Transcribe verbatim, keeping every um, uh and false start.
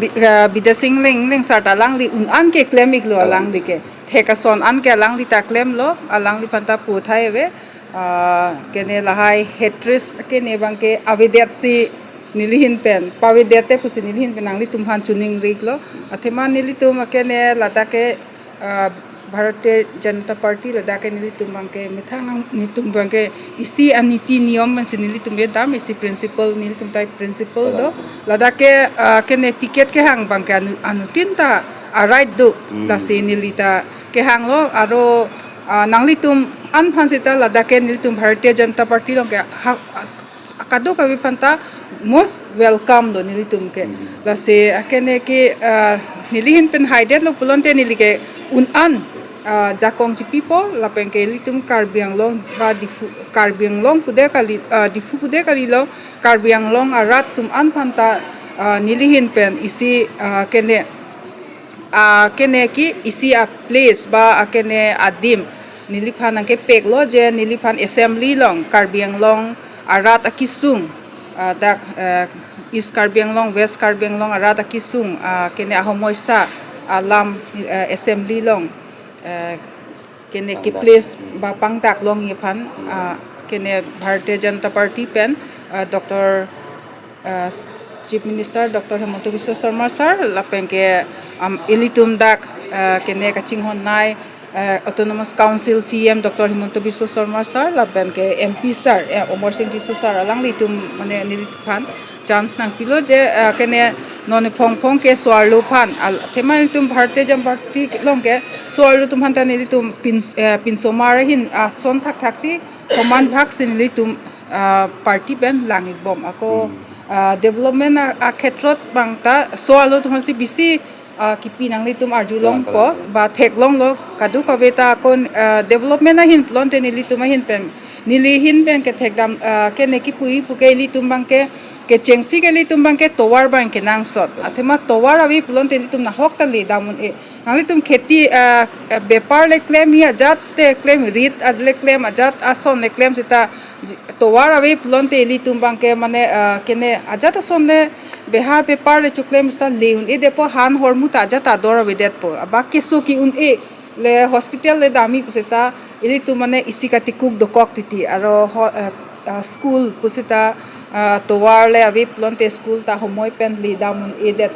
Uh, Bidya Sing Engleng, Engleng sir ta alangli un an ke klem iklo, alangli ke. Thek ason an ke alangli ta klemlo, alangliphan ta pu thai ave. Uh, kene lahai hatris kene abang ke avedet si nelihin pen, pavedet te pusi nelihin pen nanglitum aphan choningri iklo. Athema nelitum kene ladak ke, uh, Bharatiya Janata Party ladak ke nelitum abang ke methang nang nelitum abang ke isi aniti niyom pensi nelitum kedam, isi principle, nelitum tai principle do. Ladak ke, uh, kene ticket kehang abang ke anu, anuttin ta a right do. Hmm. Lasi neli ta kehanglo, aro, uh, nanglitum an aphan seta ladak ke nelitum Bharatiya Janata Party along ke ha, kadokave aphan ta most welcome do nelitum ke. Hmm. Lasi akene ke, uh, nelihin pen haidetlo pulote neli ke un an, uh, jakong chipipo lapen ke ilitum Karbi Anglong ba Diphu, Karbi Anglong pude kali, uh, Diphu pude kalilo, Karbi Anglong arat atum an aphan ta, uh, nelihin pen isi, uh, kene, uh, kene ke isi a place ba, uh, kene adim neliphan nangkepeklo je neliphan assembly along Karbi Anglong arat akesung, uh, dak, uh, East Karbi Anglong, West Karbi Anglong arat akesung, uh, kene ahomoisa alam, uh, assembly along, uh, kene ke place ba pangdak longji aphan, ah, kene Bharatiya Janata Party pen, ah, Doctor, ah, Chief Minister Doctor Himanta Biswa Sarma sir, lapen ke, um, ilitum dak, ah, kene kachinghon nai, ah, Autonomous Council C E M Doctor Himanta Biswa Sarma sir, lapen ke M P sir, eh, Amarsing Tisso sir, alanglitum mane neliphan chance nangpilo je, ah, kene non phongphong ke so-arlo aphan, al-, athema nelitum Bharatiya Janata Party along ke so-arlo atum aphan ta nelitum pin, eh, pinsomar ahin ason thakthak si koman bhag si nelitum, ah, party pen lang-ikbom. Ako, ah, development a, akhetrot abang ta so-arlo atum aphan si bisi, ah, kipi nanglitum arjulongpo, ba theklonglo, kadokave ta ako, ah, development ahin pulote nelitum ahin pen, nelihin pen kethekdam, ah, kene kipu-i puke ilitum abang ke, kechengsi ke ilitum abang ke tovar abang kenangsot. Athema tovar ave pulote ilitum nahok ta ledam un-e. Nanglitum kheti, ah, ah, bepar le klem, hi ajat le klem, rit ad le klem, ajat ason le klem seta tovar ave pulote ilitum abang ke mane, ah, kene ajat ason le beha bepar le choklem seta le un-edetpo, han hormu ta ajat ador avedetpo. Aba keso ki-un-e le hospital le damji pu seta ilitum mane isi katikuk dokok titi, aro ho, eh, ah, school pu seta, ah, tovar le ave pulote school ta homoi pen ledam un-edet.